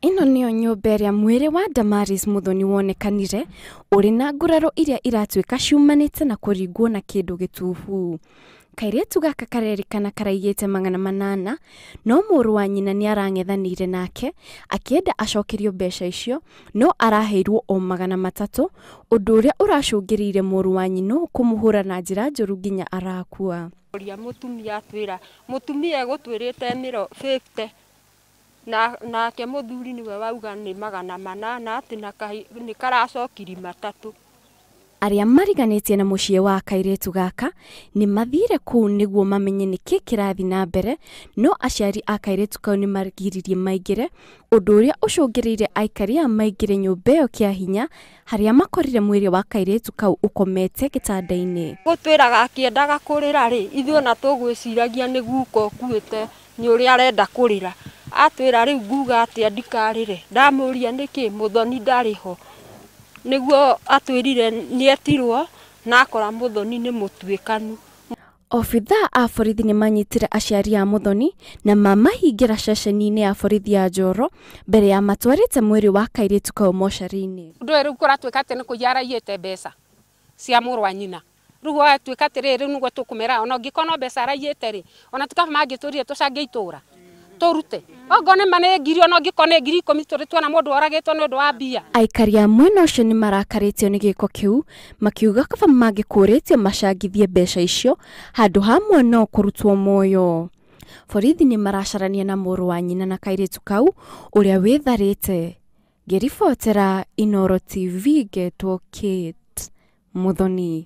Ĩno nĩyo nyũmba ĩrĩa mwĩrĩ wa Damaris Muthoni wonekanire ũrĩ na nguraro iria iratuĩka ciumanĩte na kũringwo na kĩndũ gĩtuhu. Kairĩtu gaka karerĩkana karaiyĩte 800 no mũrũ wa nyina nĩ arang'ethanĩire nake akĩenda acokerio mbeca icio no araheirwo o 300, ũndũ ũrĩa ũracũngĩrĩirie mũrũ wa nyina kũmũhũra na njĩra njũru nginya arakua. Ũria mũtumia atwĩra, mũtumia egũtwĩrĩte mĩro 50 na nake mũthuri nĩwe wauga nĩ 800 atĩ nĩ karacokiri 3. Arĩa mariganĩtie na mũciĩ wa kairĩtu gaka nĩ mathire kũu nĩguo mamenye nĩkĩ kĩrathiĩ na mbere, no aciari a kairĩtu kau nĩ magiririe maingĩre, ũndũ ũrĩa ũcũngĩrĩirie aikari aya maingĩre nyũmba ĩyo kĩa hinya harĩa makorire mwĩrĩ wa kairĩtu kau ũkomete gĩtanda-inĩ. Gũtwĩraga akĩendaga kũrĩra rĩ, ithuĩ ona tũgwĩciragia nĩ guka ũkuĩte nĩ ũrĩa arenda kũrĩra. Atwĩra rĩu nguga atĩa ndikarĩre, ndamũria nĩkĩ Muthoni ndarĩ ho. Nĩguo atwĩrire nĩetirwo na akora Muthoni nĩ mũtuĩkanu. Obithaa a borithi nĩ manyitire aciari a Muthoni na mamahingĩra ceceni-inĩ ya borithi ya Njoro mbere ya matwarĩte mwĩrĩ wa kairĩtu kau mocarĩ-inĩ. Ũndũ ũyũ rĩu kũratuĩka atĩ nĩ kũiya araiyĩte mbeca cia mũrũ wa nyina. Rĩu gwatuĩka atĩrĩrĩ, rĩu nĩguo tũkũmera ona ũngĩkorwo no mbeca araiyĩte rĩ, ona ti kaba mangĩtũrire tũcange itũra tũrute. Okorwo nĩ ma nĩ ngiri, ona ũngĩkorwo nĩ 10,000 tũrĩ tuona mũndũ oragĩtwo nĩ ũndũ wa mbia. Aikari a mwena ũcio nĩ marakarĩtio nĩ gĩko kĩu, makiuga kaba mangĩkũrĩtio macangithie mbeca icio handũ ha mwana kũrutwo muoyo. Borithi nĩ maracarania na mũrũ wa nyina na kairĩtu kau ũrĩa wĩtharĩte. Ngĩribotera Inooro TV ngetwo Kate Muthoni.